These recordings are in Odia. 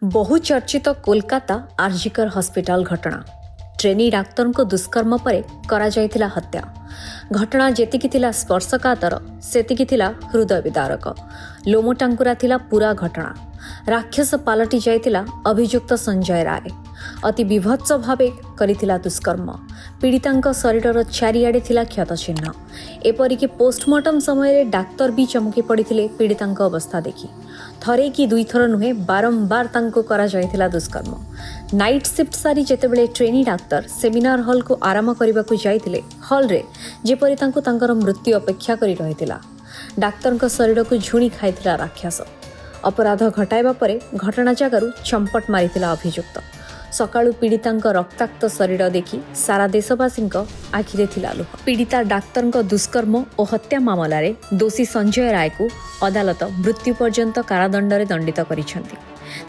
ବହୁଚର୍ଚ୍ଚିତ କୋଲକାତା ଆରଜିକର ହସ୍ପିଟାଲ ଘଟଣା। ଟ୍ରେନି ଡାକ୍ତରଙ୍କ ଦୁଷ୍କର୍ମ ପରେ କରାଯାଇଥିଲା ହତ୍ୟା। ଘଟଣା ଯେତିକି ଥିଲା ସ୍ପର୍ଶକାତର, ସେତିକି ଥିଲା ହୃଦୟ ବିଦାରକ। ଲୋମଟାଙ୍କୁରା ଥିଲା ପୁରା ଘଟଣା। ରାକ୍ଷସ ପାଲଟି ଯାଇଥିଲା ଅଭିଯୁକ୍ତ ସଞ୍ଜୟ ରାୟ। ଅତି ବିଭତ୍ସ ଭାବେ କରିଥିଲା ଦୁଷ୍କର୍ମ। ପୀଡ଼ିତାଙ୍କ ଶରୀରର ଚାରିଆଡ଼େ ଥିଲା କ୍ଷତଚିହ୍ନ। ଏପରିକି ପୋଷ୍ଟମର୍ଟମ ସମୟରେ ଡାକ୍ତର ବି ଚମକି ପଡ଼ିଥିଲେ ପୀଡ଼ିତାଙ୍କ ଅବସ୍ଥା ଦେଖି। ଥରେ କି ଦୁଇଥର ନୁହେଁ, ବାରମ୍ବାର ତାଙ୍କୁ କରାଯାଇଥିଲା ଦୁଷ୍କର୍ମ। ନାଇଟ୍ ସିଫ୍ଟ ସାରି ଯେତେବେଳେ ଟ୍ରେନି ଡାକ୍ତର ସେମିନାର ହଲ୍କୁ ଆରାମ କରିବାକୁ ଯାଇଥିଲେ, ହଲ୍ରେ ଯେପରି ତାଙ୍କୁ ତାଙ୍କର ମୃତ୍ୟୁ ଅପେକ୍ଷା କରି ରହିଥିଲା। ଡାକ୍ତରଙ୍କ ଶରୀରକୁ ଝୁଣି ଖାଇଥିଲା ରାକ୍ଷସ। ଅପରାଧ ଘଟାଇବା ପରେ ଘଟଣା ଜାଗାରୁ ଚମ୍ପଟ ମାରିଥିଲା ଅଭିଯୁକ୍ତ। ସକାଳୁ ପୀଡ଼ିତାଙ୍କ ରକ୍ତାକ୍ତ ଶରୀର ଦେଖି ସାରା ଦେଶବାସୀଙ୍କ ଆଖିରେ ଥିଲା ଲୁହ। ପୀଡ଼ିତା ଡାକ୍ତରଙ୍କ ଦୁଷ୍କର୍ମ ଓ ହତ୍ୟା ମାମଲାରେ ଦୋଷୀ ସଞ୍ଜୟ ରାୟକୁ ଅଦାଲତ ମୃତ୍ୟୁ ପର୍ଯ୍ୟନ୍ତ କାରାଦଣ୍ଡରେ ଦଣ୍ଡିତ କରିଛନ୍ତି।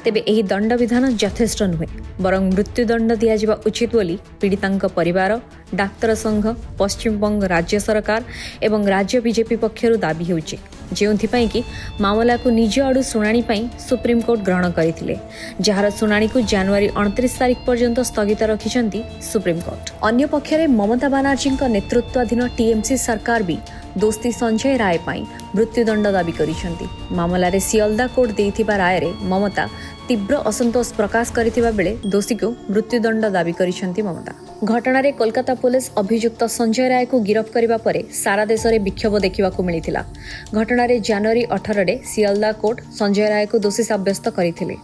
ତେବେ ଏହି ଦଣ୍ଡବିଧାନ ଯଥେଷ୍ଟ ନୁହେଁ, ବରଂ ମୃତ୍ୟୁଦଣ୍ଡ ଦିଆଯିବା ଉଚିତ ବୋଲି ପୀଡ଼ିତାଙ୍କ ପରିବାର, ଡାକ୍ତର ସଂଘ, ପଶ୍ଚିମବଙ୍ଗ ରାଜ୍ୟ ସରକାର ଏବଂ ରାଜ୍ୟ ବିଜେପି ପକ୍ଷରୁ ଦାବି ହେଉଛି, ଯେଉଁଥିପାଇଁ କି ମାମଲାକୁ ନିଜ ଆଡ଼ୁ ଶୁଣାଣି ପାଇଁ ସୁପ୍ରିମକୋର୍ଟ ଗ୍ରହଣ କରିଥିଲେ, ଯାହାର ଶୁଣାଣିକୁ ଜାନୁଆରୀ 29 ତାରିଖ ପର୍ଯ୍ୟନ୍ତ ସ୍ଥଗିତ ରଖିଛନ୍ତି ସୁପ୍ରିମକୋର୍ଟ। ଅନ୍ୟପକ୍ଷରେ ମମତା ବାନାର୍ଜୀଙ୍କ ନେତୃତ୍ୱାଧୀନ ଟିଏମ୍ସି ସରକାର ବି ଦୋଷୀ ସଞ୍ଜୟ ରାୟ ପାଇଁ ମୃତ୍ୟୁଦଣ୍ଡ ଦାବି କରିଛନ୍ତି। ମାମଲାରେ ସିଅଲଦା କୋର୍ଟ ଦେଇଥିବା ରାୟରେ ମମତା ତୀବ୍ର ଅସନ୍ତୋଷ ପ୍ରକାଶ କରିଥିବା ବେଳେ ଦୋଷୀକୁ ମୃତ୍ୟୁଦଣ୍ଡ ଦାବି କରିଛନ୍ତି ମମତା। ଘଟଣାରେ କୋଲକାତା ପୋଲିସ ଅଭିଯୁକ୍ତ ସଞ୍ଜୟ ରାୟକୁ ଗିରଫ କରିବା ପରେ ସାରା ଦେଶରେ ବିକ୍ଷୋଭ ଦେଖିବାକୁ ମିଳିଥିଲା। ଘଟଣାରେ ଜାନୁଆରୀ 18ରେ ସିଅଲଦା କୋର୍ଟ ସଞ୍ଜୟ ରାୟକୁ ଦୋଷୀ ସାବ୍ୟସ୍ତ କରିଥିଲେ।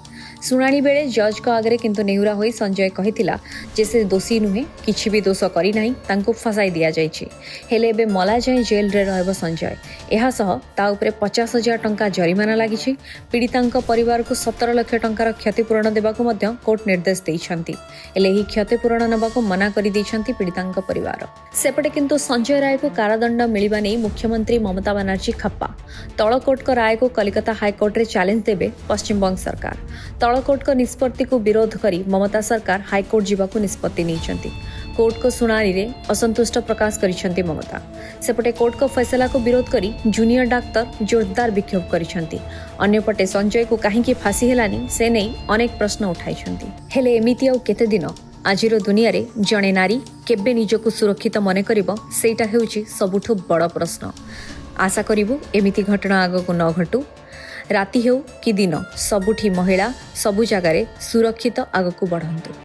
ଶୁଣାଣି ବେଳେ ଜଜ୍ଙ୍କ ଆଗରେ କିନ୍ତୁ ନେହୁରା ହୋଇ ସଞ୍ଜୟ କହିଥିଲା ଯେ ସେ ଦୋଷୀ ନୁହେଁ, କିଛି ବି ଦୋଷ କରିନାହିଁ, ତାଙ୍କୁ ଫସାଇ ଦିଆଯାଇଛି। ହେଲେ ଏବେ ମଲା ଯାଏଁ ଜେଲରେ ରହିବ ସଞ୍ଜୟ। ଏହା ସହ ତା ଉପରେ 50,000 ଟଙ୍କା ଜରିମାନା ଲାଗିଛି। ପୀଡ଼ିତାଙ୍କ ପରିବାରକୁ 17 ଲକ୍ଷ ଟଙ୍କାର କ୍ଷତିପୂରଣ ଦେବାକୁ ମଧ୍ୟ କୋର୍ଟ ନିର୍ଦ୍ଦେଶ ଦେଇଛନ୍ତି। ହେଲେ ଏହି କ୍ଷତିପୂରଣ ନେବାକୁ ମନା କରିଦେଇଛନ୍ତି ପୀଡ଼ିତାଙ୍କ ପରିବାର। ସେପଟେ କିନ୍ତୁ ସଞ୍ଜୟ ରାୟକୁ କାରାଦଣ୍ଡ ମିଳିବା ନେଇ ମୁଖ୍ୟମନ୍ତ୍ରୀ ମମତା ବାନାର୍ଜୀ ଖପ୍ପା। ତଳ କୋର୍ଟଙ୍କ ରାୟକୁ କଲିକତା ହାଇକୋର୍ଟରେ ଚ୍ୟାଲେଞ୍ଜ ଦେବେ ପଶ୍ଚିମବଙ୍ଗ ସରକାର। ତଳ କୋର୍ଟଙ୍କ ନିଷ୍ପତ୍ତିକୁ ବିରୋଧ କରି ମମତା ସରକାର ହାଇକୋର୍ଟ ଯିବାକୁ ନିଷ୍ପତ୍ତି ନେଇଛନ୍ତି। କୋର୍ଟଙ୍କ ଶୁଣାଣିରେ ଅସନ୍ତୁଷ୍ଟ ପ୍ରକାଶ କରିଛନ୍ତି ମମତା। ସେପଟେ କୋର୍ଟଙ୍କ ଫଇସଲାକୁ ବିରୋଧ କରି ଜୁନିୟର ଡାକ୍ତର ଜୋରଦାର ବିକ୍ଷୋଭ କରିଛନ୍ତି। ଅନ୍ୟପଟେ ସଞ୍ଜୟକୁ କାହିଁକି ଫାଶୀ ହେଲାନି, ସେ ନେଇ ଅନେକ ପ୍ରଶ୍ନ ଉଠାଇଛନ୍ତି। ହେଲେ ଏମିତି ଆଉ କେତେ ଦିନ? ଆଜିର ଦୁନିଆରେ ଜଣେ ନାରୀ କେବେ ନିଜକୁ ସୁରକ୍ଷିତ ମନେ କରିବ, ସେଇଟା ହେଉଛି ସବୁଠୁ ବଡ଼ ପ୍ରଶ୍ନ। ଆଶା କରିବୁ ଏମିତି ଘଟଣା ଆଗକୁ ନ ଘଟୁ। ରାତି ହେଉ କି ଦିନ, ସବୁଠି ମହିଳା ସବୁ ଜାଗାରେ ସୁରକ୍ଷିତ ଆଗକୁ ବଢ଼ନ୍ତୁ।